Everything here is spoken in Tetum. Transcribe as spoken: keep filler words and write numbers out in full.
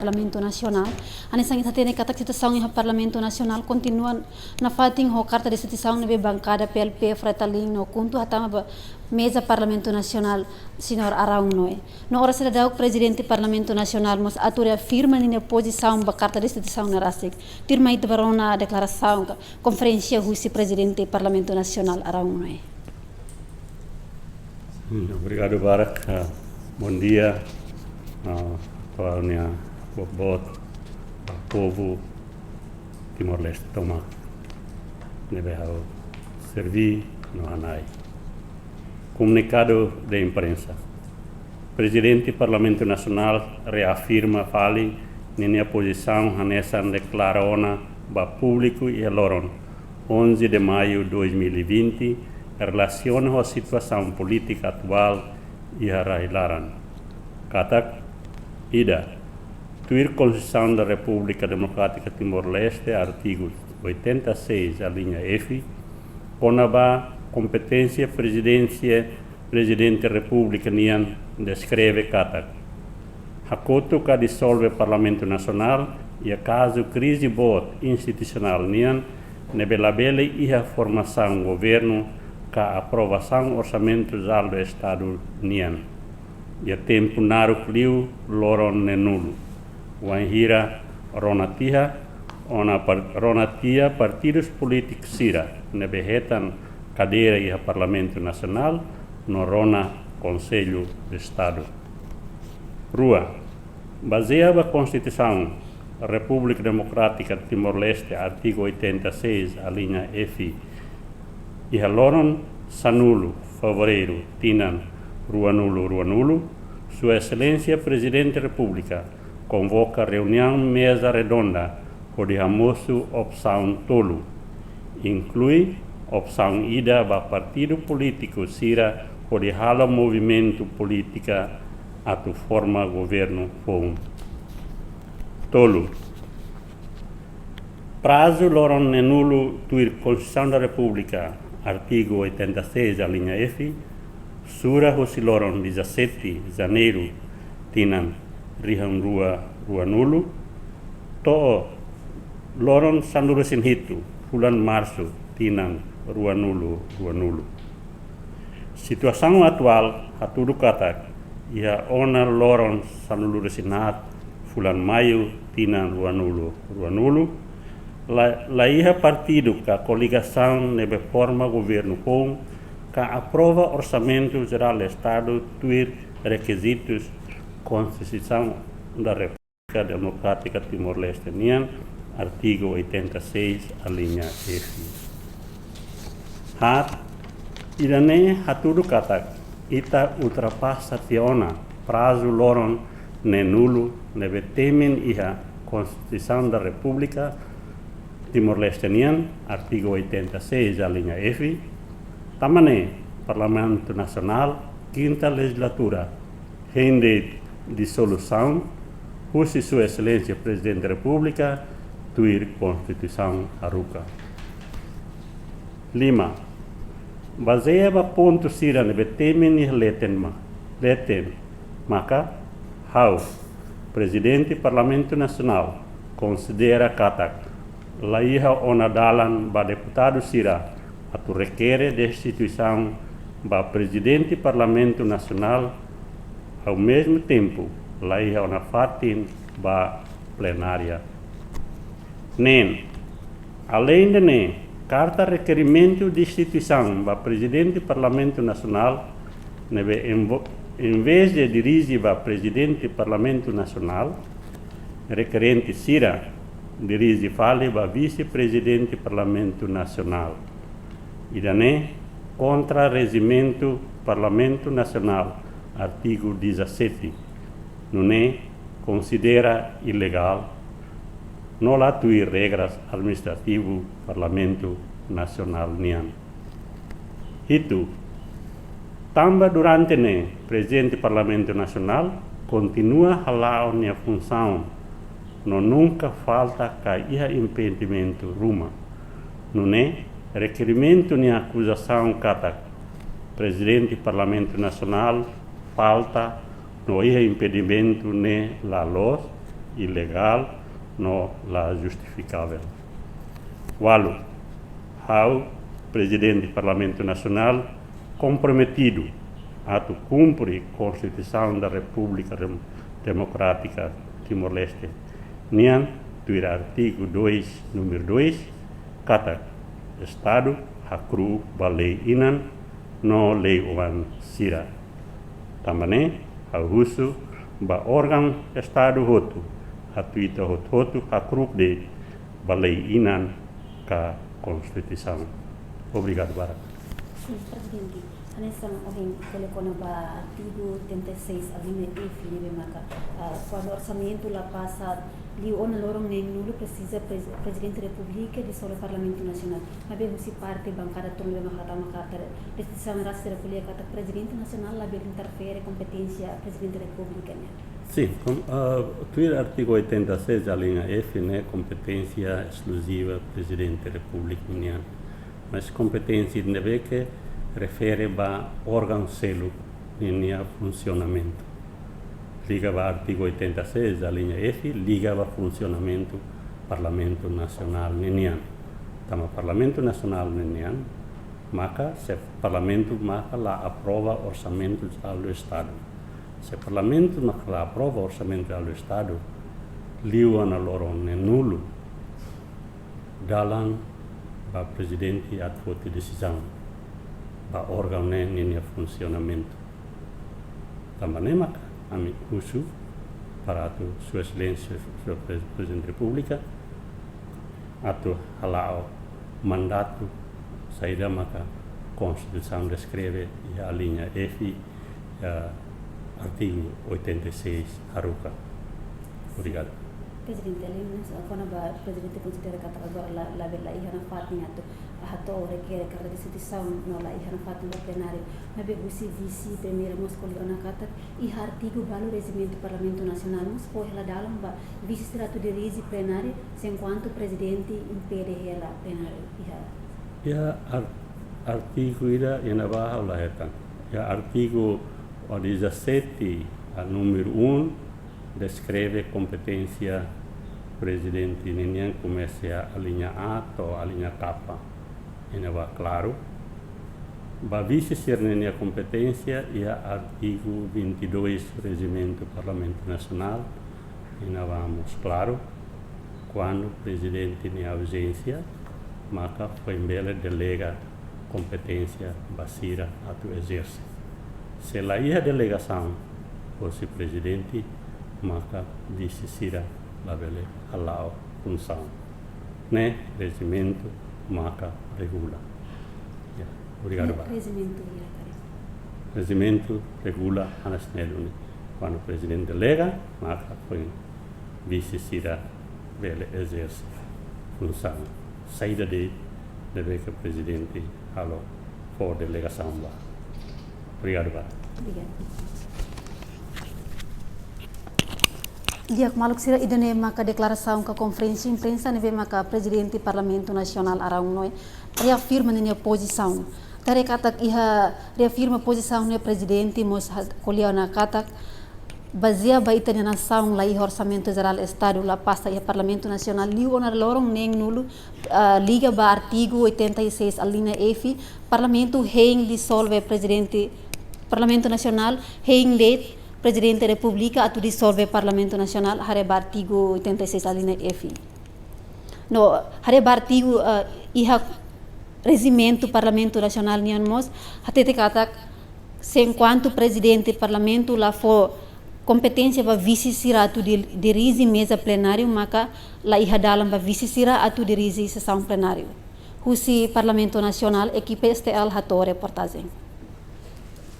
Parlamentu Nasionál. Hanesan ita hatene katak situasaun iha Parlamentu Nasionál kontinua nafatin ho karta destituisaun ne'ebé bankada P L P, Fretilin no KHUNTO hatama ba meza Parlamentu Nasionál, Señór Arão Noe. No oras ida daudauk Prezidente Parlamentu Nasionál mós atu reafirma ninia pozisaun ba karta destituisaun ne'e rasik. Tuirmai ita bá rona deklarasaun ka konferénsia husi Prezidente Parlamentu Nasionál Arão Noe. Hmm, obrigadu barak. Ah, bondia. Ah, atuál nia boot-boot, ah, povu Timor-Leste tomak ne'ebé ha'u serví no hana'i. Komunikadu de imprensa. Prezidente Parlamentu Nasionál reafirma fali ninia pozisaun hanesan deklara ona ba públiku iha loron onze de maio dois mil e vinte, relasiona ho situasaun polítika atuál iha rai-laran. Katak, ida, tuir Konstituisaun da Repúblika Demokrátika Timor-Leste, artigu oitenta e seis, alínea F, kona-ba kompeténsia prezidénsia, Prezidente Repúblika nian deskreve katak hakotu ka disolve Parlamentu Nasionál iha kazu krize boot institusionál nian ne'ebé labele iha formasaun governu ka aprovasaun orsamentu jerál do Estadu nian iha tempu naruk liu loron neenulu, wainhira rona tiha ona par-, rona tiha partidus polítiku sira ne'ebé hetan kadeira iha Parlamentu Nasionál no rona Konsellu de Estadu. Rua, bazeia ba Konstituisaun Repúblika Demokrátika Timor-Leste, artigu oitenta e seis, alínea F, iha loron sanulu Fevereiru tinan ruanulu ruanulu, Sua Exelénsia Prezidente Repúblika konvoka reuniaun meza redonda hodi hamosu opsaun tolu, inklui opsaun ida ba partidu polítiku sira hodi halo movimentu polítika atu forma governu foun. Tolu, prazu loron neenulu tuir Konstituisaun da Repúblika, artigu oitenta e seis, alínea F, sura husi loron dezassete Janeiru tinan rihun rua ruanulu to'o loron sanulu-resin-hitu fulan Marsu tinan ruanulu ruanulu. Situasaun atuál hatudu katak iha ona loron sanulu-resin-haat fulan Maiu tinan ruanulu ruanulu, la, la iha partidu ka koligasaun ne'ebé forma governu foun ka aprova orsamentu jerál Estadu tuir rekizitus Konstituisaun da Repúblika Demokrátika Timor-Leste nian, artigu oitenta e seis, alínea F. Haat, ida-ne'e hatudu katak ita ultrapasa tiha ona prazu loron neenulu ne'ebé temi iha Konstituisaun da Repúblika Timor-Leste nian, artigu oitenta e seis, alínea F, tanba ne'e Parlamentu Nasionál, kinta lejizlatura, hein de'it disolusaun husi Sua Exelénsia Prezidente Repúblika tuir Konstituisaun haruka. Lima, bazeia ba pontu sira ne'ebé temi nia leten ma-, leten maka ha'u, Prezidente Parlamentu Nasionál, konsidera katak la iha ona dalan ba deputadu sira atu rekere destituisaun ba Prezidente Parlamentu Nasionál, ao mesmo tempo la iha ona fatin ba plenária. Neen, aleinde ne'e, karta rekerimentu destituisaun ba Prezidente Parlamentu Nasionál ne'ebé envo-, envezde dirije ba Prezidente Parlamentu Nasionál, rekerente sira dirije fali ba Vise-Prezidente Parlamentu Nasionál. Ida-ne'e kontra rejimentu Parlamentu Nasionál, artigu dezassete, nune'e konsidera ilegál no la tuir regras administrativu Parlamentu Nasionál nian. Hitu, tanba durante ne'e Prezidente Parlamentu Nasionál kontinua hala'o nia funsaun no nunka falta ka iha impedimentu ruma. Nune'e, rekerimentu nia akuzasaun katak Prezidente Parlamentu Nasionál falta no iha impedimentu ne'e la loos, ilegál no la justifikavel. Ualu, ha'u, Prezidente Parlamentu Nasionál, komprometidu atu kumpre Konstituisaun da Repúblika Dem-, Demokrátika Timor-Leste nian, tuir artigu dois, númeru dois, katak Estadu hakru'uk ba lei-inan no lei-oan sira. Tanba ne'e, ha'u husu ba órgaun Estadu hotu, atu ita hotu-hotu hakru'uk de'it ba lei-inan ka Konstituisaun. Obrigadu barak. Sin, Prezidente. Hanesan ohin ko'alia kona-ba artigu oitenta e seis, alínea F, ne'ebé maka, ah, kuandu orsamentu la pasa liu ona loron neen-nulu presiza prez-, Prezidente Repúblika disolve Parlamentu Nasionál. Maibé husi parte bankada tolu ne'ebé maka hatama katak Konstituisaun rasik sira ko'alia katak Prezidente Nasionál labele interfere kompeténsia Prezidente Repúblika nian. Sin, kom-, ah, tuir artigu oitenta e seis, alínea F, ne'e kompeténsia eskluziva Prezidente Repúblika nian. Mas kompeténsia ne'ebé ke refere ba órgaun seluk ninia funsionamentu. Liga ba artigu oitenta e seis, alínea F, liga ba funsionamentu Parlamentu Nasionál ninian. Tanba Parlamentu Nasionál ninian, maka se Parlamentu maka la aprova Orsamentu Jerál do Estadu. Se Parlamentu maka la aprova Orsamentu Jerál do Estadu, liu ona loron neen-nulu, dalan ba Prezidente atu foti desizaun ba órgaun ne'e ninia funsionamentu. Tanba ne'e maka ami husu para atu Sua Exelénsia, Señór Pre-, Prezidente Repúblika, atu hala'o mandatu saida maka Konstituisaun deskreve iha alínea F, iha artigu oitenta e seis haruka. Obrigadu. Prezidente, além disso, kona-ba Prezidente konsidera katak agora la, labele iha nafatin atu hato'o rekere karta destitizaun no la iha nafatin ba plenáriu. Maibé husi Vise Primeira mós ko'alia ona katak iha artigu balu Rejimentu Parlamentu Nasionál mós fó hela dalan ba vise sira atu dirije plenáriu, se enkuantu Prezidente impede hela plenáriu iha. Iha ar-, artigu ida iha ne'ebá ha'u la hetan. Iha artigu dezassete, a númeru um, deskreve kompeténsia Prezidente ninian, komesa iha alínea A to'o alínea K. Iha ne'ebá klaru. Ba vise sira-nia kompeténsia iha artigu vinte e dois Rejimentu Parlamentu Nasionál, iha ne'ebá mós klaru. Kuandu Prezidente nia auzénsia, maka foin bele delega kompeténsia ba sira atu ezerse. Se la iha delegasaun hosi Prezidente, maka vise sira labele hala'o funsaun. Ne'e rejimentu maka regula. Ya, obrigadu barak. Rejimentu hira karik? Rejimentu regula hanesan ne'e duni. Kuandu Prezidente delega, maka foin vise sira bele ezerse funsaun. Saida de'it ne'ebé ke Prezidente halo fó delegasaun ba. Obrigadu barak. Obrigadu. Di'ak maluk sira, ida-ne'e maka deklarasaun ka konferénsia imprensa ne'ebé maka Prezidente Parlamentu Nasionál Araun Noe reafirma ninia pozisaun. Haree katak iha reafirma pozisaun ne'e Prezidente mós ha-, ko'alia ona katak bazeia ba ita-nia nasaun la iha Orsamentu Jerál Estadu la pasa iha Parlamentu Nasionál liu ona loron neen-nulu, ah, liga ba artigu oitenta e seis alínea F, Parlamentu hein disolve Prezidente, Parlamentu Nasionál hein de'it Prezidente Repúblika atu disolve Parlamentu Nasionál haree ba artigu oitenta e seis alínea F. No, haree ba artigu, eh, iha rejimentu Parlamentu Nasionál nian mós hatete katak, se enkuantu Prezidente Parlamentu la fó kompeténsia ba vise sira atu di-, dirije meza plenáriu, maka la iha dalan ba vise sira atu dirije sesaun plenáriu. Husi Parlamentu Nasionál, ekipa S T L hato'o reportajen.